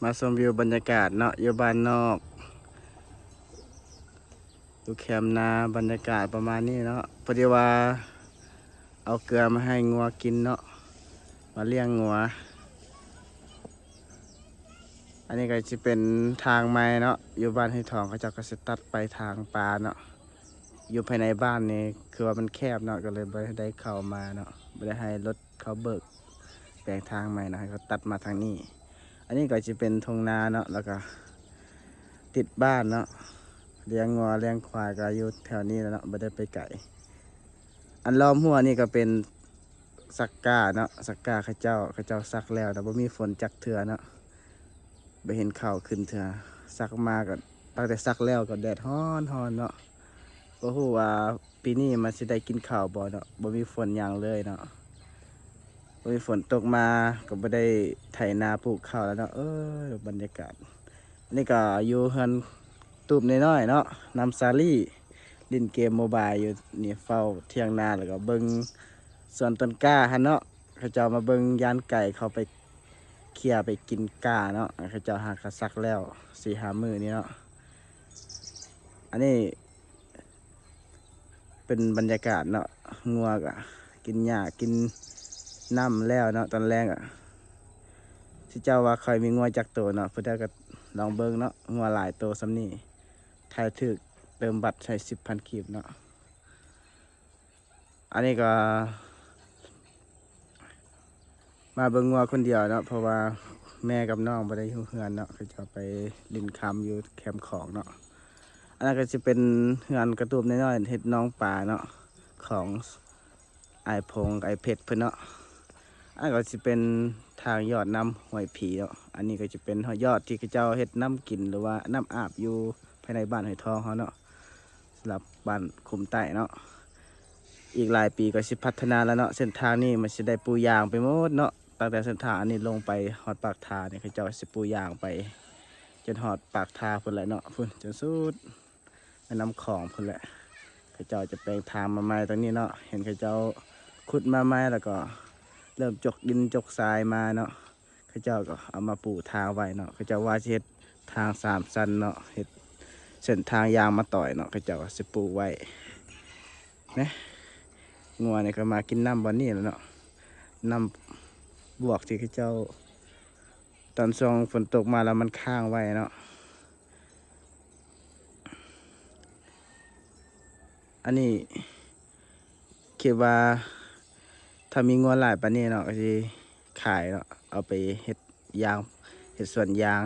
ມາຊົມວິວບັນຍາກາດເນາະ ຢູ່ບ້ານນອກ ຢູ່ແຄມນາ ບັນຍາກາດປະມານນີ້ເນາະ. ພໍດີວ່າເອົາເກືອມາໃຫ້ງົວກິນເນາະ ມາລ້ຽງງົວ. ອັນນີ້ກໍຊິເປັນທາງໃໝ່ເນາະ ຢູ່ບ້ານຫ້ວຍທອງ ເຂົາເຈົ້າກໍຊິຕັດໄປທາງປ່າເນາະ. ຢູ່ພາຍໃນບ້ານນີ້ຄືວ່າມັນແຄບເນາະ ກໍເລີຍບໍ່ໄດ້ເຂົ້າມາເນາະ ບໍ່ໄດ້ໃຫ້ລົດ ເຂົາເບີກແປງທາງໃໝ່ເນາະ ໃຫ້ເຂົາຕັດມາທາງນີ້. ອັນນີ້ກໍຈະເປັນທົ່ງນາເນາະ ແລ້ວກໍຕິດບ້ານເນາະ ລ້ຽງງົວລ້ຽງຄວາຍກໍຢູ່ແຖວນີ້ແຫຼະເນາະ ບໍ່ໄດ້ໄປໄກ. ອັນລ້ອມຮົ້ວນີ້ກໍເປັນສັກກາເນາະ ສັກກາເຂົາເຈົ້າ ເຂົາເຈົ້າສັກແລ້ວ ແຕ່ບໍ່ມີຝົນຈັກເທື່ອເນາະ. ບໍ່ເຫັນເຂົ້າຂຶ້ນເທື່ອ. ສັກມາກໍ ຕັ້ງແຕ່ສັກແລ້ວກໍແດດຮ້ອນໆເນາະ. ບໍ່ຮູ້ວ່າປີນີ້ມັນຊິໄດ້ກິນເຂົ້າບໍ່ເນາະ ບໍ່ມີຝົນຫຍັງເລີຍເນາະ. ບໍ່ມີຝົນຕົກມາກໍບໍ່ໄດ້ໄຖນາປູກເຂົ້າແລ້ວເນາະ. ເອີຍ ບັນຍາກາດ ອັນນີ້ກໍຢູ່ເຮືອນຕູບນ້ອຍໆເນາະ ນຳສາລີ ຫຼິ້ນເກມໂມບາຍຢູ່ນີ້ ເຝົ້າຖຽງນາ ແລ້ວກໍເບິ່ງສວນຕົ້ນກ້າຫັ້ນເນາະ. ເຂົາເຈົ້າມາເບິ່ງ ຢ້ານໄກ່ເຂົາໄປເຄຍໄປກິນກ້າເນາະ. ເຂົາເຈົ້າຫາກະສັກແລ້ວສີ່ຫ້າມື້ນີ້ເນາະ. ອັນນີ້ເປັນບັນຍາກາດເນາະ ງົວກະກິນຫຍ້າກິນນ້ຳແລ້ວເນາະ. ຕອນແລງກະ ຊິເຈົ້າວ່າຂ້ອຍມີງົວຈັກໂຕເນາະ ຜູ້ໃດກໍລອງເບິ່ງເນາະ ງົວຫຼາຍໂຕສ່ຳນີ້ ໃຜຖືກເຕີມບັດໃຫ້ສິບພັນກີບເນາະ. ອັນນີ້ກໍມາເບິ່ງງົວຄົນດຽວເນາະ ເພາະວ່າແມ່ກັບນ້ອງບໍ່ໄດ້ຢູ່ເຮືອນເນາະ ເຂົາເຈົ້າໄປຫຼິ້ນຄຳຢູ່ແຄມຂອງເນາະ. ອັນນັ້ນກໍຊິເປັນເຮືອນກະຕູບນ້ອຍໆ ເຮັດໜອງປາເນາະ ຂອງອ້າຍພົງ ອ້າຍເພັດເພິ່ນເນາະ. ອັນນັ້ນກໍຊິເປັນທາງຍອດນ້ຳຫ້ວຍຜີເນາະ. ອັນນີ້ກໍຈະເປັນຍອດທີ່ເຂົາເຈົ້າເຮັດນ້ຳກິນ ຫຼືວ່ານ້ຳອາບຢູ່ພາຍໃນບ້ານຫ້ວຍທອງເຮົາເນາະ. ສຳລັບບ້ານຄຸ້ມໃຕ້ເນາະ ອີກຫຼາຍປີກໍຊິພັດທະນາແລ້ວເນາະ. ເສັ້ນທາງນີ້ມັນຊິໄດ້ປູຢາງໄປໝົດເນາະ ຕັ້ງແຕ່ເສັ້ນທາງອັນນີ້ລົງໄປຮອດປາກທານີ້ ເຂົາເຈົ້າຊິປູຢາງໄປຈົນຮອດປາກທາພຸ້ນແຫຼະເນາະ ພຸ້ນຈົນສຸດແມ່ນ້ຳຂອງພຸ້ນແຫຼະ. ເຂົາເຈົ້າຈະແປງທາງມາໃໝ່ຕອງນີ້ເນາະ ເຫັນເຂົາເຈົ້າຂຸດມາໃໝ່ ແລ້ວກໍເລີ່ມຈົກດິນຈົກຊາຍມາເນາະ. ເຂົາເຈົ້າກໍເອົາມາປູທາງໄວ້ເນາະ ເຂົາເຈົ້າວ່າຊິເຮັດທາງສາມຊັ້ນເນາະ ເຮັດເສັ້ນທາງຢາງມາຕອຍເນາະ ເຂົາເຈົ້າກໍຊິປູໄວ້ນະ. ງົວນີ້ກໍມາກິນນ້ຳບ່ອນນີ້ແຫຼະເນາະ ນ້ຳບວກທີ່ເຂົາເຈົ້າ ຕອນຊ່ວງຝົນຕົກມາແລ້ວມັນຄ້າງໄວ້ເນາະ. ອັນນີ້ຄິດວ່າ ຖ້າມີງົວຫຼາຍປານນີ້ເນາະ ກໍຊິຂາຍເນາະ ເອົາໄປເຮັດຢາງ ເຮັດສວນຢາງ.